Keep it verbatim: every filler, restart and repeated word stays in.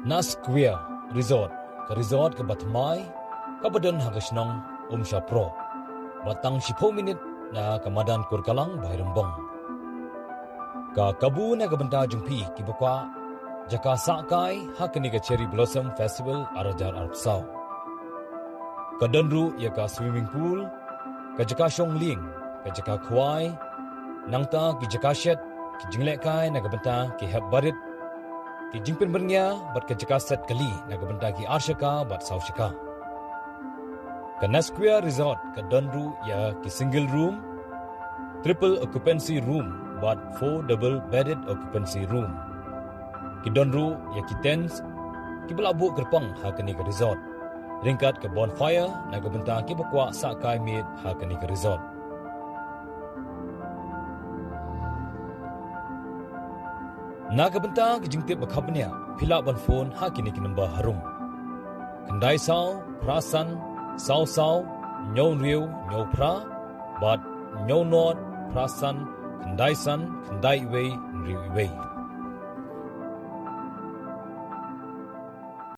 Nusquear Resort, ka resort kaba thymmai, kaba don ha ka shnong Umshapro, ba tang shiphew minit na ka madan Kurkalang Bhairymbong. Ka kabu na ka bynta jong phi kiba kwah jaka sah kai ha kane ka Cherry Blossom Festival ar hajar arphew saw. Ka don ruh ïa ka swimming pool, ka jaka shong lieng, ka jaka khwai, nangta ki jaka shet, ki jinglehkai na ka bynta ki hep barit, ki jingpynbyrngia bad ka jaka set kali na ka bynta ki ar shaka bad saw shaka. Ka Nusquear Resort ka don ruh ïa ki single room, triple occupancy room bad four double bedded occupancy room. Ki don ruh ïa ki tents kiba la buh kyrpang ha kane ka resort, ryngkat ka bonfire na ka bynta kiba kwah sah kai miet ha kane ka resort. Na ka bynta ka jingtip ba khapbniah, phi lah ban phone ha kine ki number harum: khyndai saw phra san saw saw hynñiew hynriew hynñiew phra bad hynñiew nod phra san khyndai san khyndai wei hynriew wei.